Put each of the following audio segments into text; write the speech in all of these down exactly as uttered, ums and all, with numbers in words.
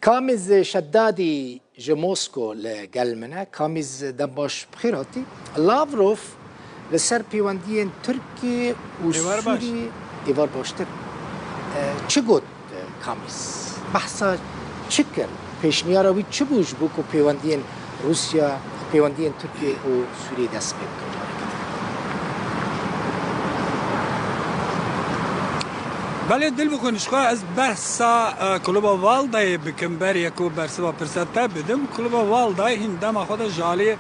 Kamîz Şedadî ji Mosko li gel min e. Kamîz, dem baş, bi xêr hatî. Lavrov li ser pêwendiyên Tirkiyê û Êvar baş. Sûriyê, êvar baştir. E, çi got, e, Kamîz? Behsa çi kir? Pêşniyara wî çi bû ji bo ku pêwendiyên Rûsya, pêwendiyên Tirkiyê û Sûriyê dest pê bikin? Belê, dil bixwin, ji xwe ez behsa, e, Kluba Valdayê bikim, berê ku bersiva pirsa te bidim. Kluba Valday hîn dema xwe de ji aliyê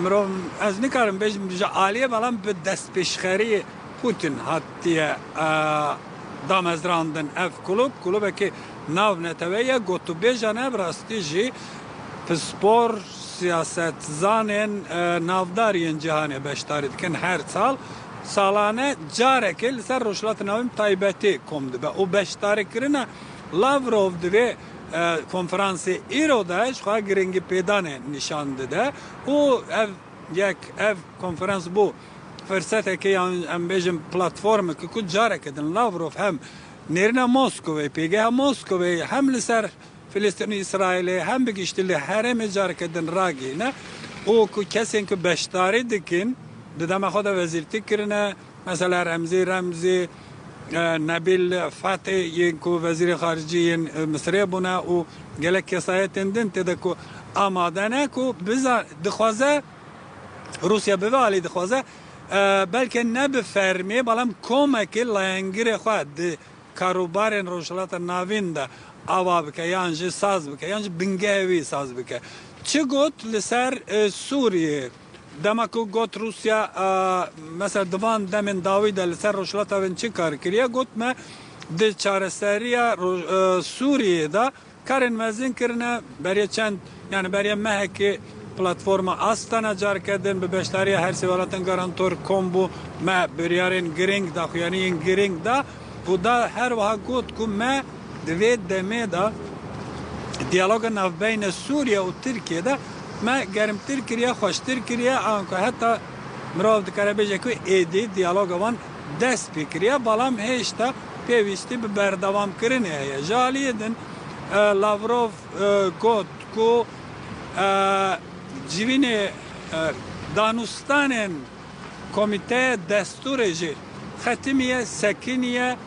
mirov, ez nikarim bêjim ji aliyê, belam bi destpêşxeriyê Putin hatiye, e, damezrandin ev klub. Klubekî navneteweyî ye, gotûbêjan e, bi rastî jî pispor, siyasetzanên, e, navdar yên cîhanê beşdarî dikin her sal. Salane carekê li ser Rojhilatê Navîn bi taybetî kom dibe û beşdarîkirina Lavrov di vê, e, konferansê îro de ji xwe giringî pêdanê nîşan dide û ev yek, ev konferans bû firsetekê, yan em bêjin platformekê ku careke din Lavrov hem nêrîna Moskovê, pêgeha Moskovê hem li ser Filistîn û Îsraîlê hem bi giştî li herêmê careke din ragihîne û ku kesên ku beşdarî dikin, di dema xwe de wezîrtî kirine, mesela Remzî Remzî, e, Nebîl Fetê yên ku wezîrê xaricî yên, e, Misirê bûne û gelek kesayetên din tê de ku amade ne ku biza-, dixwaze, Rûsya bi vê alî dixwaze, e, belke ne bi fermî, belam komekî layengirê xwe di karûbarên Rojhilata Navîn de ava bike, yan jî saz bike, yan jî bingehê wî saz bike. Çi got li ser, e, Sûriyê? Dema ku got Rûsya, e, mesela di van demên dawî de li ser Rojhilata Navîn çi kar kiriye? Got, me di çareseriya Roj-, e, Sûriyê de karên mezin kirine. Beriya çend, yani beriya mehekê platforma Astana careke din bi beşdariya her sê welatên garantor kom bû. Me biryarên girîng da, xuyaniyên girîng da û da her wiha got ku me di vê demê de diyaloga navbeyne Sûriye û Tirkiye de me germtir kiriye, xweştir kiriye, anku heta mirov dikare bêje ku êdî diyaloga wan dest pê kiriye, belam hêşta pêwîstî bi berdewamkirinê heye. Ji aliyê din, e, Lavrov, e, got ku, e, civînê, e, danûstanên Komîteya Destûrê jî xetimiye, sekiniye,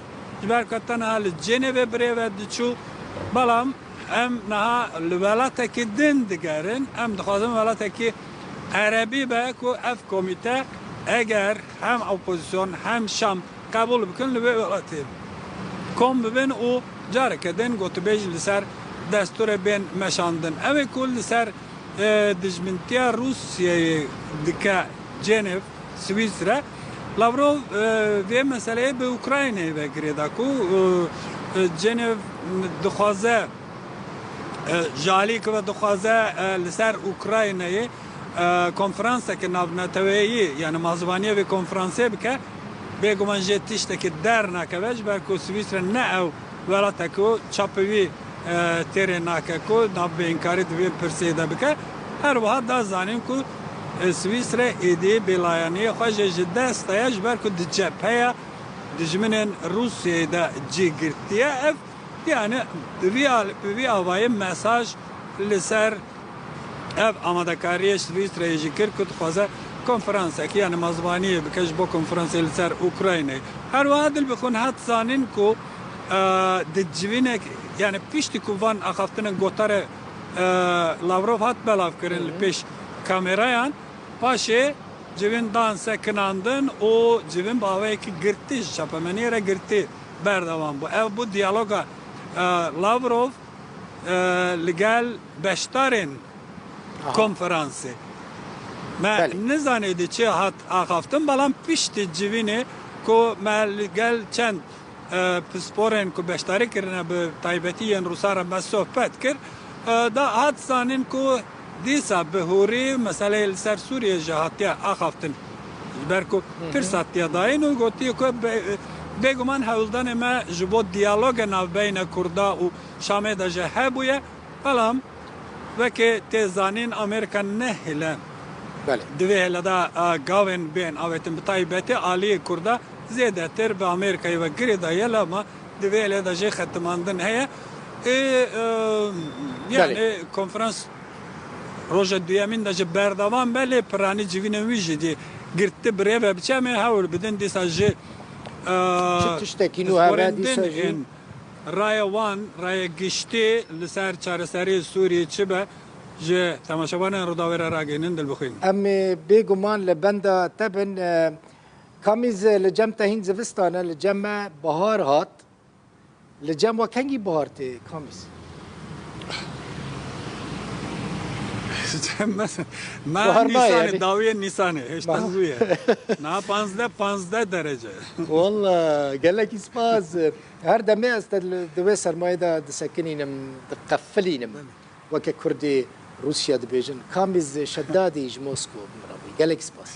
ji ber ku heta niha li Cenevê birêve diçû, belam em niha li welatekî din digerin, em dixwazin welatekî erebî be ku ev komîte eger hem opozîsyon hem Şam qebûl bikin, li wê welatê kom bibin û careke din gotûbêj li ser destûrê bên meşandin. Ew ê ku li ser, e, dijmintiya Rûsyayê dike Cenev, Swîsre, Lavrov, e, vê meseleyê bi Ukraynayê ve girêda ku, e, e, Cenev dixwaze, e, ji alî ku ve dixwaze, e, li ser Ukraynayê, e, konferanseke navneteweyî, yani mazbaniyê vê konferansê bike, bêguman jê tiştekî dernakeve, ji ber ku Swîsre ne ew welate ku çapê wî, e, têrê nake ku navbeyinkarî di vê pirsê de bike. Her wiha da zanîn ku, e, Swîsre êdî bêlayaniyê xwe jê ji dest daye, ji ber ku di cepheya dijminên Rûsyayê de cî girtiye. Ev, yani, bi vî al-, bi vî avayî mesaj li ser ev amadekariyê Swîsreyê jî kir ku dixwaze konferansekî, yani mazbaniyê bike ji bo konferansê li ser Ukraynayê. Her wiha dil bixwin hat zanîn ku, e, di civînek, yani piştî ku van axaftinên gotarê, e, Lavrov hat belavkirin li Hı hı. pêş kamerayan, paşê civîn dan sekinandin û civîn bi awayekî girtî ji çapemeniyê re girtî berdewam bû. Ev bû diyaloga, e, Lavrov, e, li gel beşdarên Aha. konferansê. Me Belê. nizanê di çi hat axaftin, belam piştî civînê ku me li gel çend, e, pisporên ku beşdarî kirine, bi taybetî yên Rûsan re me sohbet kir, e, da hat zanîn ku dîsa bi hûrî meseleyê li ser Sûriyê jî hatiye axaftin. Ji ber ku Hı hı. pirs hatiye dayîn û gotiye ku be-, bêguman hewldanê me ji bo diyaloge navbeyne Kurda û Şamê de jî hebûye. Belam weke tê zanîn, Amerîka nehêle Belê. di vê hêle de, e, gavên bên avêtin, bi taybetî aliyê Kurda zêdetir bi Amerîkayê ve girêdayî ye, lema di vê hêle de jê xetimandin heye. Ê, e, Yani konferans roja duyemîn de ji berdewam be lê piranî civînên wî jî dî girti bi rê ve biçe em ê hewl bidin dîsa ji, e, Çi tiştekî nû hebe dîsa jî? Raya wan, raya giştî li ser çareseriyê Sûriyê çi be, ji temaşevanên Rûdawê re ragihînin dilbixwîn. Em ê bêguman li benda te bin. E, Kamîz, li cem te hîn zivistan e, li cem me bahar hat. Li cem we kengî bahar tê Kamîz? Me, me Nîsanê, dawiyê Nîsanê, hêşta zû ye. Niha panzdeh, panzdeh derece. Walla gelekî spas. Her demê ez te li, di wê sermayê de disekinînim, diqefilînim. Weke Kurdê Rûsya dibêjin, Kamîz Şedadî ji Mosko bi min re bû. Gelekî spas.